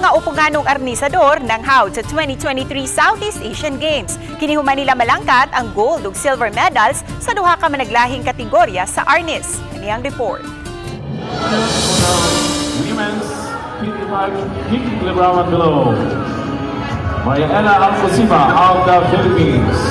Mga uponganong arnisador nanghawd sa 2023 Southeast Asian Games. Kini human nila malangkat ang gold ug silver medals sa duha ka managlahing kategorya sa arnis. Kini ang report. Women's 55 kilogram and below. Maria Ella Alcosiba of the Philippines.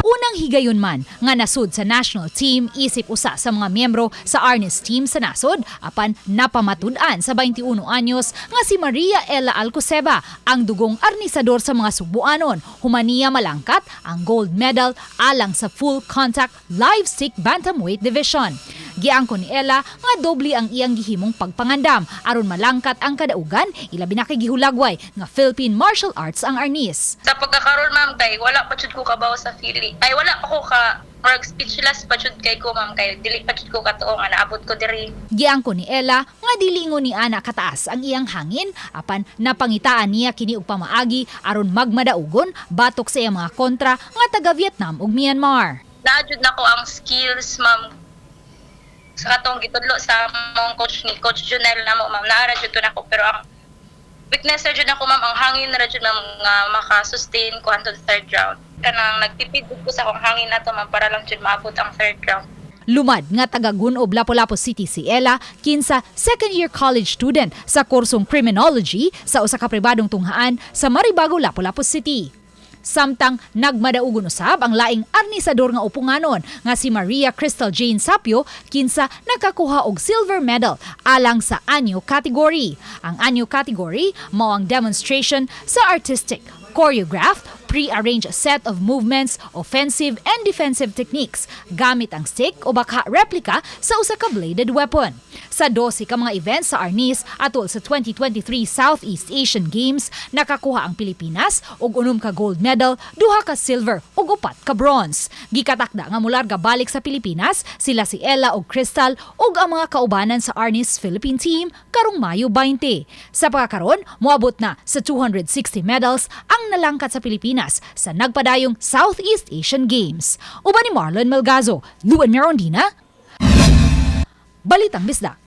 Unang higayon man nga nasud sa national team isip usa sa mga miyembro sa Arnis team sa nasod, apan napamatud-an sa 21 anyos nga si Maria Ella Alcoseba ang dugong arnisador sa mga Sugbuanon human niya malangkat ang gold medal alang sa full contact live stick bantamweight division. Giangko ni Ella nga doble ang iyang gihimong pagpangandam aron malangkat ang kadaugan, ilabi na kay gihulagway nga Philippine martial arts ang arnis. Sa pagkakaroon, ma'am, kay wala pa jud ko kabaw sa feeling. Ay, wala pa ko ka murag speechless pa jud kay ko, ma'am, kay dili pa jud ko katuo nga naabot ko diri. Giangko ni Ella nga dili ingon ni ana kataas ang iyang hangin, apan napangitaan niya kini og pamaagi aron magmadaugon batok sa iyang mga kontra nga taga Vietnam ug Myanmar. Naa jud nako ang skills, ma'am, sa katong gitudlo sa among coach ni Coach Junel namo, ma'am. Naa ra jud to nako, pero ang weakness ra jud nako, ma'am, ang hangin ra jud, ma'am, nga maka-sustain ko hantod third round. Kanang nagtipid jud ko sa akong hangin nato, ma'am, para lang jud maabot ang third round. Lumad nga taga Gun-ob, Lapu-Lapu City si Ella, kinsa second year college student sa kursong criminology sa usa ka pribadong tunghaan sa Maribago, Lapu-Lapu City. Samtang nagmadaugon usab ang laing arnisador nga uponganon nga si Maria Crystal Jane Sapio, kinsa nakakuha og silver medal alang sa anyo category. Ang anyo category mao ang demonstration sa artistic, choreographed, pre-arranged set of movements, offensive and defensive techniques gamit ang stick o baka replica sa usa ka bladed weapon. Sa 12 ka mga events sa Arnis atol sa 2023 Southeast Asian Games, nakakuha ang Pilipinas og 6 ka gold medal, duha ka silver ug upat ka bronze. Gikatakda nga mularga balik sa Pilipinas sila si Ella ug Crystal ug ang mga kaubanan sa Arnis Philippine Team karong Mayo 20. Sa pagkakaron, moabot na sa 260 medals ang nalangkat sa Pilipinas sa nagpadayong Southeast Asian Games. Uban ni Marlon Melgazo, Luan Mirondina, Balitang Bisdak.